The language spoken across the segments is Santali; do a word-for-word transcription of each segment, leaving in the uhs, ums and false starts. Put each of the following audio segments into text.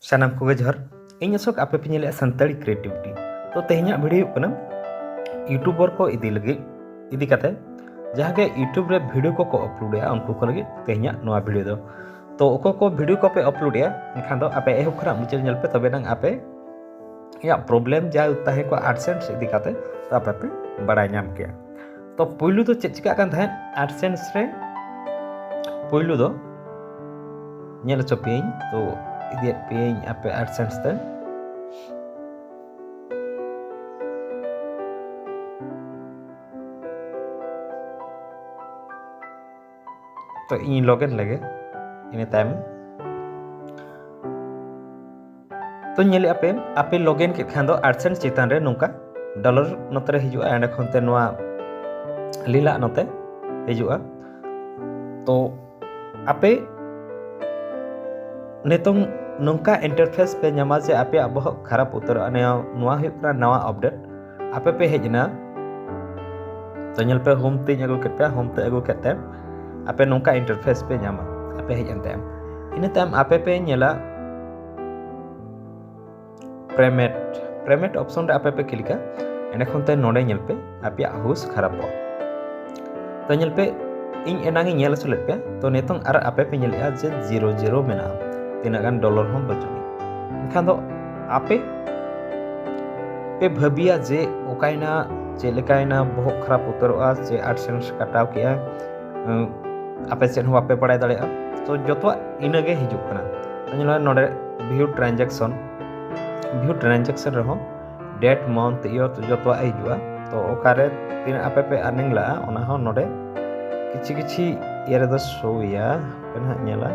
ᱥᱟᱱᱟᱢ ᱠᱚᱜᱮ ᱡᱚᱦᱟᱨ᱾ ᱤᱧ ᱚᱥᱳᱠ, ᱟᱯᱮ ᱯᱮ ᱧᱮᱞᱮᱫᱼᱟ ᱥᱟᱱᱛᱟᱲᱤ ᱠᱨᱤᱭᱮᱴᱤᱵᱷᱤᱴᱤ᱾ ᱛᱚ ᱛᱮᱦᱮᱧᱟᱜ ᱵᱷᱤᱰᱤᱭᱳ ᱦᱩᱭᱩᱜ ᱠᱟᱱᱟ ᱤᱭᱩᱴᱩᱵᱟᱨ ᱠᱚ ᱤᱫᱤ ᱞᱟᱹᱜᱤᱫ, ᱤᱫᱤ ᱠᱟᱛᱮ ᱡᱟᱦᱟᱸ ᱜᱮ ᱤᱭᱩᱴᱩᱵᱽ ᱨᱮ ᱵᱷᱤᱰᱤᱭᱳ ᱠᱚᱠᱚ ᱟᱯᱞᱳᱰᱮᱜᱼᱟ ᱩᱱᱠᱩ ᱠᱚ ᱞᱟᱹᱜᱤᱫ ᱛᱮᱦᱮᱧᱟᱜ ᱱᱚᱣᱟ ᱵᱷᱤᱰᱤᱭᱳ ᱫᱚ᱾ ᱛᱚ ᱚᱠᱚᱭ ᱠᱚ ᱵᱷᱤᱰᱤᱭᱳ ᱠᱚᱯᱮ ᱟᱯᱞᱳᱰᱮᱜᱼᱟ, ᱮᱱᱠᱷᱟᱱ ᱫᱚ ᱟᱯᱮ ᱮᱦᱚᱵ ᱠᱷᱚᱱᱟᱜ ᱢᱩᱪᱟᱹᱫ ᱧᱮᱞ ᱯᱮ, ᱛᱚᱵᱮ ᱱᱟᱝ ᱟᱯᱮ ᱤᱧᱟᱹᱜ ᱯᱨᱚᱵᱞᱮᱢ ᱡᱟ ᱛᱟᱦᱮᱸ ᱠᱚᱜᱼᱟ ᱟᱰᱥᱮᱱᱥ ᱤᱫᱤ ᱠᱟᱛᱮ, ᱛᱚ ᱟᱯᱮ ᱯᱮ ᱵᱟᱲᱟᱭ ᱧᱟᱢ ᱠᱮᱭᱟ᱾ ᱛᱚ ᱯᱩᱭᱞᱩ ᱫᱚ ᱪᱮᱫ ᱪᱤᱠᱟᱹᱜ ᱠᱟᱱ ᱛᱟᱦᱮᱸᱫ ᱟᱰᱥᱮᱱᱥ ᱨᱮ? ᱯᱩᱭᱞᱩ ᱫᱚ ᱧᱮᱞ ᱦᱚᱪᱚ ᱯᱮᱭᱟᱹᱧ, ᱛᱚ ᱤᱫᱤᱭᱮᱫ ᱯᱮᱭᱟᱹᱧ ᱟᱯᱮ ᱟᱰᱥᱮᱱᱥ ᱛᱮ᱾ ᱛᱚ ᱤᱧ ᱞᱚᱜᱤᱱ ᱞᱮᱜᱮ, ᱤᱱᱟᱹ ᱛᱟᱭᱚᱢ ᱛᱚ ᱧᱮᱞᱮᱫᱼᱟ ᱯᱮ, ᱟᱯᱮ ᱞᱚᱜᱤᱱ ᱠᱮᱫ ᱠᱷᱟᱱ ᱫᱚ ᱟᱰᱥᱮᱱᱥ ᱪᱮᱛᱟᱱ ᱨᱮ ᱱᱚᱝᱠᱟ ᱰᱚᱞᱟᱨ ᱱᱚᱛᱮ ᱨᱮ ᱦᱤᱡᱩᱜᱼᱟ, ᱮᱸᱰᱮ ᱠᱷᱚᱱ ᱛᱮ ᱱᱚᱣᱟ ᱞᱤᱞᱟᱜ ᱱᱚᱛᱮ ᱦᱤᱡᱩᱜᱼᱟ᱾ ᱛᱚ ᱟᱯᱮ ᱱᱤᱛᱚᱝ ᱱᱚᱝᱠᱟ ᱤᱱᱴᱟᱨᱯᱷᱮᱥ ᱯᱮ ᱧᱟᱢᱟ ᱡᱮ ᱟᱯᱮᱭᱟᱜ ᱵᱚᱦᱚᱜ ᱠᱷᱟᱨᱟᱯ ᱩᱛᱟᱹᱨᱚᱜᱼᱟ᱾ ᱱᱤᱭᱟᱹ, ᱱᱚᱣᱟ ᱦᱩᱭᱩᱜ ᱠᱟᱱᱟ ᱱᱟᱣᱟ ᱟᱯᱰᱮᱴ᱾ ᱟᱯᱮ ᱯᱮ ᱦᱮᱡ ᱮᱱᱟ, ᱛᱚ ᱧᱮᱞ ᱯᱮ ᱦᱳᱢ ᱛᱮᱧ ᱟᱹᱜᱩ ᱠᱮᱫ ᱯᱮᱭᱟ, ᱦᱳᱢ ᱛᱮ ᱟᱹᱜᱩ ᱠᱮᱫ ᱛᱮ ᱟᱯᱮ ᱱᱚᱝᱠᱟ ᱤᱱᱴᱟᱨᱯᱷᱮᱥ ᱯᱮ ᱧᱟᱢᱟ᱾ ᱟᱯᱮ ᱦᱮᱡ ᱮᱱ ᱛᱟᱭᱚᱢ, ᱤᱱᱟᱹ ᱛᱟᱭᱚᱢ ᱟᱯᱮ ᱯᱮ ᱧᱮᱞᱟ ᱯᱮᱢᱮᱱᱴ, ᱯᱮᱢᱮᱱᱴ ᱚᱯᱥᱚᱱ ᱨᱮ ᱟᱯᱮ ᱯᱮ ᱠᱞᱤᱠᱟ, ᱮᱸᱰᱮ ᱠᱷᱚᱱ ᱛᱮ ᱱᱚᱰᱮ ᱧᱮᱞ ᱯᱮ ᱟᱯᱮᱭᱟᱜ ᱦᱩᱥ ᱠᱷᱟᱨᱟᱯᱚᱜᱼᱟ᱾ ᱛᱚ ᱧᱮᱞ ᱯᱮ, ᱤᱧ ᱮᱱᱟᱝ ᱤᱧ ᱧᱮᱞ ᱦᱚᱪᱚ ᱞᱮᱫ ᱯᱮᱭᱟ, ᱛᱚ ᱱᱤᱛᱚᱝ ᱟᱨ ᱟᱯᱮ ᱯᱮ ᱧᱮᱞᱮᱫᱼᱟ ᱡᱮ ᱡᱤᱨᱳ ᱡᱤᱨᱳ ᱢᱮᱱᱟᱜᱼᱟ, ᱛᱤᱱᱟᱹᱜ ᱜᱟᱱ ᱰᱚᱞᱟᱨ ᱦᱚᱸ ᱵᱟᱹᱪᱩᱜ ᱟᱹᱱᱤᱡ᱾ ᱮᱱᱠᱷᱟᱱ ᱫᱚ ᱟᱯᱮ ᱯᱮ ᱵᱷᱟᱹᱵᱤᱭᱟ ᱡᱮ ᱚᱠᱟᱭᱮᱱᱟ, ᱪᱮᱫ ᱞᱮᱠᱟᱭᱮᱱᱟ, ᱵᱚᱦᱚᱜ ᱠᱷᱟᱨᱟᱯ ᱩᱛᱟᱹᱨᱚᱜᱼᱟ, ᱪᱮ ᱟᱰᱥᱮᱱᱥ ᱠᱟᱴᱟᱣ ᱠᱮᱜᱼᱟ, ᱩᱸ, ᱟᱯᱮ ᱪᱮᱫ ᱦᱚᱸ ᱵᱟᱯᱮ ᱵᱟᱲᱟᱭ ᱫᱟᱲᱮᱭᱟᱜᱼᱟ᱾ ᱛᱚ ᱡᱚᱛᱚᱣᱟᱜ ᱤᱱᱟᱹᱜᱮ ᱦᱤᱡᱩᱜ ᱠᱟᱱᱟ᱾ ᱛᱚ ᱧᱮᱞᱚᱜᱼᱟ ᱱᱚᱰᱮ ᱵᱷᱤᱭᱩ ᱴᱨᱟᱱᱡᱟᱠᱥᱚᱱ, ᱵᱷᱤᱭᱩ ᱴᱨᱟᱱᱡᱟᱠᱥᱚᱱ ᱨᱮᱦᱚᱸ ᱰᱮᱴ, ᱢᱟᱱᱛᱷ, ᱤᱭᱟᱨ, ᱡᱚᱛᱚᱣᱟᱜ ᱦᱤᱡᱩᱜᱼᱟ᱾ ᱛᱚ ᱚᱠᱟᱨᱮ ᱛᱤᱱᱟᱹᱜ ᱟᱯᱮ ᱯᱮ ᱟᱨᱱᱤᱝ ᱞᱟᱜᱼᱟ, ᱚᱱᱟ ᱦᱚᱸ ᱱᱚᱰᱮ ᱠᱤᱪᱷᱤ ᱠᱤᱪᱷᱤ ᱤᱭᱟᱹ ᱨᱮᱫᱚ ᱥᱳᱭᱟ᱾ ᱟᱯᱮ ᱱᱟᱦᱟᱜ ᱧᱮᱞᱟ,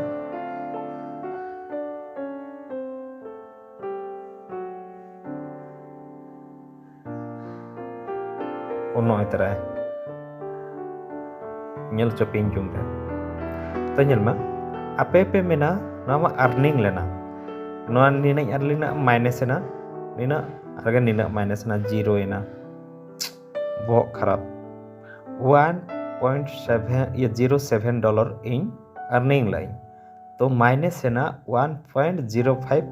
ᱚ, ᱱᱚᱜᱼᱚᱭ ᱛᱟᱨᱟᱭ ᱧᱮᱞ ᱦᱚᱪᱚ ᱯᱮᱭᱟᱹᱧ ᱡᱩᱢ ᱨᱮ᱾ ᱛᱚ ᱧᱮᱞ ᱢᱟ, ᱟᱯᱮ ᱯᱮ ᱢᱮᱱᱟ ᱱᱚᱣᱟ ᱢᱟ ᱟᱨᱱᱤᱝ ᱞᱮᱱᱟ, ᱱᱚᱣᱟ ᱱᱤᱱᱟᱹᱜ ᱟᱨᱱᱤᱝ ᱨᱮᱱᱟᱜ ᱢᱟᱭᱱᱟᱥ ᱮᱱᱟ, ᱱᱤᱱᱟᱹᱜ ᱟᱨ ᱜᱮ ᱱᱤᱱᱟᱹᱜ ᱢᱟᱭᱱᱟᱥ ᱮᱱᱟ, ᱡᱤᱨᱳ ᱮᱱᱟ᱾ ᱵᱚᱦᱚᱜ ᱠᱷᱟᱨᱟᱯ᱾ ᱚᱣᱟᱱ ᱯᱚᱭᱮᱱᱴ ᱥᱮᱵᱷᱮᱱ, ᱤᱭᱟᱹ, ᱡᱤᱨᱳ ᱥᱮᱵᱷᱮᱱ ᱰᱚᱞᱟᱨ ᱤᱧ ᱟᱨᱱᱤᱝ ᱞᱟᱜᱼᱟᱹᱧ᱾ ᱛᱚ ᱢᱟᱭᱱᱟᱥ ᱮᱱᱟ ᱚᱣᱟᱱ ᱯᱚᱭᱮᱱᱴ ᱡᱤᱨᱳ ᱯᱷᱟᱭᱤᱵᱷ,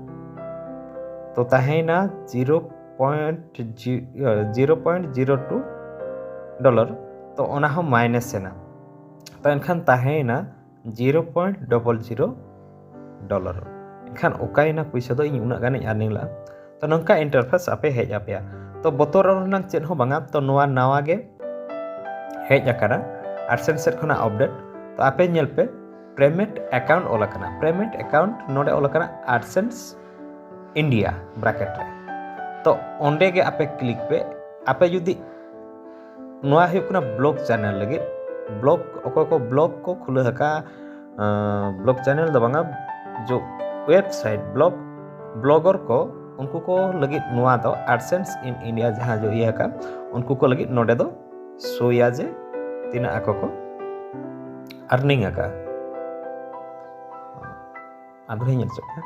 ᱛᱚ ᱛᱟᱦᱮᱸᱭᱮᱱᱟ zero point zero point zero two dollar. ᱛᱚ ᱚᱱᱟ ᱦᱚᱸ ᱢᱟᱭᱱᱟᱥ ᱮᱱᱟ᱾ ᱛᱚ ᱮᱱᱠᱷᱟᱱ ᱛᱟᱦᱮᱸᱭᱮᱱᱟ zero point double zero dollar. ᱮᱱᱠᱷᱟᱱ ᱚᱠᱟᱭᱮᱱᱟ ᱯᱩᱭᱥᱟᱹ ᱫᱚ? ᱤᱧ ᱩᱱᱟᱹᱜ ᱜᱟᱱᱤᱧ ᱟᱨᱱᱤᱝ ᱞᱟᱜᱼᱟ᱾ ᱛᱚ ᱱᱚᱝᱠᱟ ᱤᱱᱴᱟᱨᱯᱷᱮᱥ ᱟᱯᱮ ᱦᱮᱡ ᱟᱯᱮᱭᱟ᱾ ᱛᱚ ᱵᱚᱛᱚᱨᱚᱜ ᱨᱮᱱᱟᱜ ᱪᱮᱫ ᱦᱚᱸ ᱵᱟᱝᱟ᱾ ᱛᱚ ᱱᱚᱣᱟ ᱱᱟᱣᱟ ᱜᱮ ᱦᱮᱡ ᱟᱠᱟᱱᱟ ᱟᱰᱥᱮᱱᱥ ᱥᱮᱫ ᱠᱷᱚᱱᱟᱜ ᱟᱯᱰᱮᱴ᱾ ᱛᱚ ᱟᱯᱮ ᱧᱮᱞ ᱯᱮ, ᱯᱮᱢᱮᱱᱴ ᱮᱠᱟᱣᱩᱱᱴ ᱚᱞ ᱟᱠᱟᱱᱟ᱾ ᱯᱮᱢᱮᱱᱴ ᱮᱠᱟᱣᱩᱱᱴ ᱱᱚᱰᱮ ᱚᱞ ᱟᱠᱟᱱᱟ ᱟᱰᱥᱮᱱᱥ ᱤᱱᱰᱤᱭᱟ ᱵᱨᱮᱠᱮᱴ ᱨᱮ᱾ ᱛᱚ ᱚᱸᱰᱮ ᱜᱮ ᱟᱯᱮ ᱠᱞᱤᱠ ᱯᱮ᱾ ᱟᱯᱮ ᱡᱩᱫᱤ, ᱱᱚᱣᱟ ᱦᱩᱭᱩᱜ ᱠᱟᱱᱟ ᱵᱞᱚᱜ ᱪᱮᱱᱮᱞ ᱞᱟᱹᱜᱤᱫ᱾ ᱵᱞᱚᱜ, ᱚᱠᱚᱭ ᱠᱚ ᱵᱞᱚᱜ ᱠᱚ ᱠᱷᱩᱞᱟᱹᱣ ᱟᱠᱟᱫᱼᱟ, ᱵᱞᱚᱜ ᱪᱮᱱᱮᱞ ᱫᱚ ᱵᱟᱝᱟ, ᱡᱚ ᱣᱮᱵᱥᱟᱭᱤᱴ, ᱵᱞᱚᱜ, ᱵᱞᱚᱜᱚᱨ ᱠᱚ, ᱩᱱᱠᱩ ᱠᱚ ᱞᱟᱹᱜᱤᱫ ᱱᱚᱣᱟ ᱫᱚ ᱟᱰᱥᱮᱱᱥ ᱤᱱ ᱤᱱᱰᱤᱭᱟ ᱡᱟᱦᱟᱸ ᱡᱚ ᱤᱭᱟᱹ ᱟᱠᱟᱫ, ᱩᱱᱠᱩ ᱠᱚ ᱞᱟᱹᱜᱤᱫ ᱱᱚᱰᱮ ᱫᱚ ᱥᱳᱭᱟ ᱡᱮ ᱛᱤᱱᱟᱹᱜ ᱟᱠᱚ ᱠᱚ ᱟᱨᱱᱤᱝ ᱟᱠᱟᱫ᱾ ᱟᱫᱚ ᱞᱤᱧ ᱧᱮᱞ ᱦᱚᱪᱚ ᱯᱮᱭᱟ᱾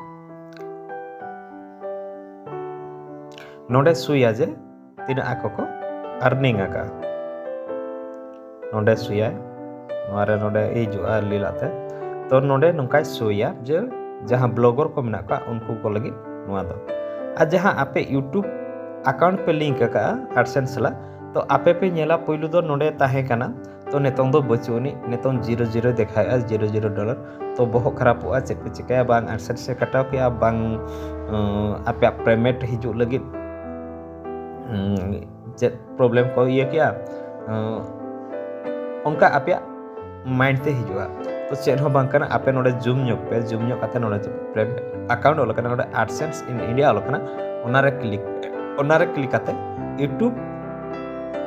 ᱱᱚᱰᱮ ᱥᱳᱭᱟ ᱡᱮ ᱛᱤᱱᱟᱹᱜ ᱟᱠᱚ ᱠᱚ ᱟᱨᱱᱤᱝ ᱟᱠᱟᱫ᱾ ᱱᱚᱰᱮ ᱥᱳᱭᱟ, ᱱᱚᱣᱟ ᱨᱮ ᱱᱚᱰᱮ ᱦᱤᱡᱩᱜᱼᱟ ᱞᱤᱞᱟᱛᱮ᱾ ᱛᱚ ᱱᱚᱰᱮ ᱱᱚᱝᱠᱟᱭ ᱥᱳᱭᱟ ᱡᱮ ᱡᱟᱦᱟᱸ ᱵᱞᱚᱜᱚᱨ ᱠᱚ ᱢᱮᱱᱟᱜ ᱠᱚᱣᱟ ᱩᱱᱠᱩ ᱠᱚ ᱞᱟᱹᱜᱤᱫ ᱱᱚᱣᱟ ᱫᱚ᱾ ᱟᱨ ᱡᱟᱦᱟᱸ ᱟᱯᱮ ᱭᱩᱴᱩᱵᱽ ᱟᱠᱟᱣᱩᱱᱴ ᱯᱮ ᱞᱤᱝᱠ ᱟᱠᱟᱫᱼᱟ ᱟᱰᱥᱮᱱᱥ ᱥᱟᱞᱟᱜ, ᱛᱚ ᱟᱯᱮ ᱯᱮ ᱧᱮᱞᱟ ᱯᱳᱭᱞᱳ ᱫᱚ ᱱᱚᱰᱮ ᱛᱟᱦᱮᱸ ᱠᱟᱱᱟ᱾ ᱛᱚ ᱱᱤᱛᱚᱝ ᱫᱚ ᱵᱟᱹᱪᱩᱜ ᱟᱹᱱᱤᱡ, ᱱᱤᱛᱚᱝ ᱡᱤᱨᱳ ᱡᱤᱨᱳ ᱫᱮᱠᱷᱟᱣᱮᱫᱼᱟ, ᱡᱤᱨᱳ ᱡᱤᱨᱳ ᱰᱚᱞᱟᱨ᱾ ᱛᱚ ᱵᱚᱦᱚᱜ ᱠᱷᱟᱨᱟᱯᱚᱜᱼᱟ, ᱪᱮᱫ ᱯᱮ ᱪᱤᱠᱟᱹᱭᱟ, ᱵᱟᱝ ᱟᱰᱥᱮᱱᱥ ᱮ ᱠᱟᱴᱟᱣ ᱠᱮᱜᱼᱟ, ᱵᱟᱝ ᱟᱯᱮᱭᱟᱜ ᱯᱮᱢᱮᱱᱴ ᱦᱤᱡᱩᱜ ᱞᱟᱹᱜᱤᱫ ᱪᱮᱫ ᱯᱨᱚᱵᱞᱮᱢ ᱠᱚ ᱤᱭᱟᱹ ᱠᱮᱜᱼᱟ, ᱚᱱᱠᱟ ᱟᱯᱮᱭᱟᱜ ᱢᱟᱭᱤᱱᱰ ᱛᱮ ᱦᱤᱡᱩᱜᱼᱟ᱾ ᱛᱚ ᱪᱮᱫ ᱦᱚᱸ ᱵᱟᱝ ᱠᱟᱱᱟ, ᱟᱯᱮ ᱱᱚᱰᱮ ᱡᱩᱢ ᱧᱚᱜ ᱯᱮ, ᱡᱩᱢ ᱧᱚᱜ ᱠᱟᱛᱮ ᱱᱚᱰᱮ ᱯᱮᱢᱮᱱᱴ ᱟᱠᱟᱣᱩᱱᱴ ᱚᱞ ᱟᱠᱟᱱᱟ, ᱱᱚᱰᱮ ᱟᱰᱥᱮᱱᱥ ᱤᱱ ᱤᱱᱰᱤᱭᱟ ᱚᱞ ᱟᱠᱟᱱᱟ, ᱚᱱᱟᱨᱮ ᱠᱞᱤᱠ ᱯᱮ᱾ ᱚᱱᱟᱨᱮ ᱠᱞᱤᱠ ᱠᱟᱛᱮ ᱭᱩᱴᱩᱵᱽ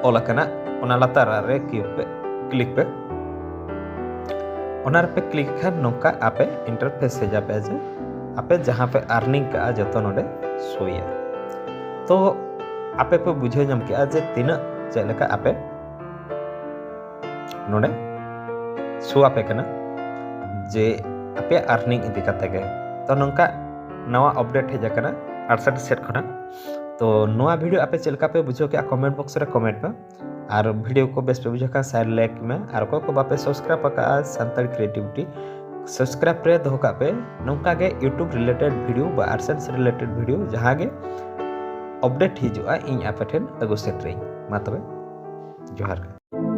ᱚᱞ ᱟᱠᱟᱱᱟ, ᱚᱱᱟ ᱞᱟᱛᱟᱨ ᱨᱮ ᱠᱞᱤᱠ ᱯᱮ, ᱠᱞᱤᱠ ᱯᱮ᱾ ᱚᱱᱟ ᱨᱮᱯᱮ ᱠᱞᱤᱠ ᱠᱷᱟᱱ ᱱᱚᱝᱠᱟ ᱟᱯᱮ ᱤᱱᱴᱟᱨᱯᱷᱮᱥ ᱦᱮᱡ ᱟᱯᱮ ᱡᱮ ᱟᱯᱮ ᱡᱟᱦᱟᱸ ᱯᱮ ᱟᱨᱱᱤᱝ ᱠᱟᱜᱼᱟ ᱡᱚᱛᱚ ᱱᱚᱰᱮ ᱥᱳᱭᱟ᱾ ᱛᱚ ᱟᱯᱮ ᱯᱮ ᱵᱩᱡᱷᱟᱹᱣ ᱧᱟᱢ ᱠᱮᱜᱼᱟ ᱡᱮ ᱛᱤᱱᱟᱹᱜ ᱪᱮᱫ ᱞᱮᱠᱟ ᱟᱯᱮ ᱱᱚᱰᱮ ᱥᱳ ᱟᱯᱮ ᱠᱟᱱᱟ ᱡᱮ ᱟᱯᱮᱭᱟᱜ ᱟᱨᱱᱤᱝ ᱤᱫᱤ ᱠᱟᱛᱮ ᱜᱮ᱾ ᱛᱚ ᱱᱚᱝᱠᱟ ᱱᱟᱣᱟ ᱟᱯᱰᱮᱴ ᱦᱮᱡ ᱟᱠᱟᱱᱟ ᱟᱰᱥᱮᱱᱥ ᱥᱮᱫ ᱠᱷᱚᱱᱟᱜ᱾ ᱛᱚ ᱱᱚᱣᱟ ᱵᱷᱤᱰᱤᱭᱳ ᱟᱯᱮ ᱪᱮᱫ ᱞᱮᱠᱟ ᱯᱮ ᱵᱩᱡᱷᱟᱹᱣ ᱠᱮᱜᱼᱟ, ᱠᱚᱢᱮᱱᱴ ᱵᱚᱠᱥ ᱨᱮ ᱠᱚᱢᱮᱱᱴ ᱯᱮ᱾ ᱟᱨ ᱵᱷᱤᱰᱤᱭᱳ ᱠᱚ ᱵᱮᱥ ᱯᱮ ᱵᱩᱡᱷᱟᱹᱣ ᱠᱷᱟᱱ ᱥᱮᱭᱟᱨ, ᱞᱟᱭᱤᱠ ᱢᱮ᱾ ᱟᱨ ᱚᱠᱚᱭ ᱠᱚ ᱵᱟᱯᱮ ᱥᱟᱵᱥᱠᱨᱟᱭᱤᱵ ᱟᱠᱟᱫᱼᱟ ᱥᱟᱱᱛᱟᱲ ᱠᱨᱤᱭᱮᱴᱤᱵᱷᱤᱴᱤ, Subscribe ᱨᱮ ᱫᱚᱦᱚ ᱠᱟᱜ ᱯᱮ᱾ ᱱᱚᱝᱠᱟ ᱜᱮ YouTube related video ᱵᱟ AdSense related video ᱡᱟᱦᱟᱸ ᱜᱮ update ᱦᱤᱡᱩᱜᱼᱟ, ᱤᱧ ᱟᱯᱮ ᱴᱷᱮᱱ ᱟᱹᱜᱩ ᱥᱮᱴᱮᱨᱟᱹᱧ᱾ ᱢᱟ ᱛᱚᱵᱮ, ᱡᱚᱦᱟᱨ ᱜᱮ᱾